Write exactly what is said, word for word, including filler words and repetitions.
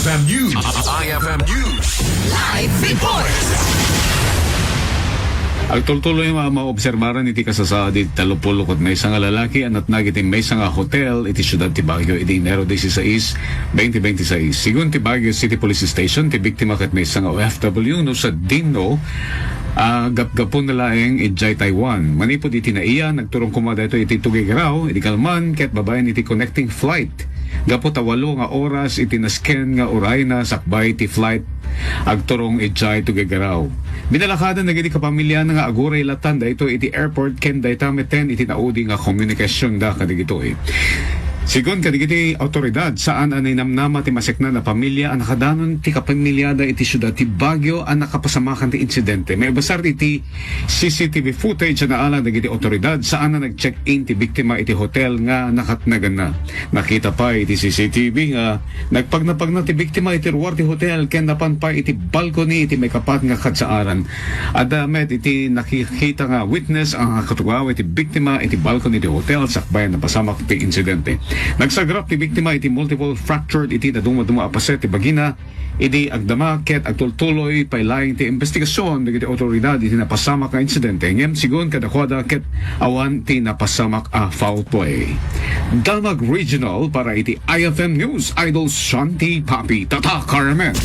F M News. I F M News. Live report. Agtultuloy nga maobserbaran iti kasasaad iti tallopulo ket maysa nga lalaki a natnag iti maysa nga hotel iti siudad ti Baguio idi Enero dieciséis, twenty twenty-six. Sigun ti Baguio City Police Station, ti biktima ket maysa nga O F W no sadino a gapgapuna laeng idiay Taiwan. Manipud iti naiya, nagturong koma daytoy iti Tuguegarao idi kalman ket babaen iti connecting flight. Gapu ta walo nga oras iti nasken nga urayna sakbay ti flight agturong idiay Tuguegarao. Binalakadan dagiti kapamiliana nga aguray lattan daytoy iti airport ken dayta metten iti naudi nga komunikasionda kadagitoy. Sigun kadagiti awtoridad, saan a nainamnama ti maseknan a pamilia a nakadanon ti kapamiliada iti siudad ti Baguio a nakapasamakan ti insidente. Maibasar iti C C T V footage a naalang dagiti awtoridad, saan a nag-check-in ti biktima iti hotel nga nakatnaganna. Nakita pay iti C C T V nga nagpagnapagna ti biktima iti ruar ti hotel ken napan pay iti balcony iti maikapat nga kadsaaran. Adda met iti nakikita nga witness a nakatugaw iti biktima iti balcony ti hotel sakbay a napasamak ti insidente. Nagsagrap ti biktima iti multiple fractured iti nadumaduma a paset ti bagina idi agdama ket agtultuloy pay laeng ti investigasyon dagiti awtoridad iti napasamak nga insidente ngem sigun kadakuada ket awan ti napasamak a foul play. Damag Regional para iti I F M News, Idol Shanti Papi Tata Carmen.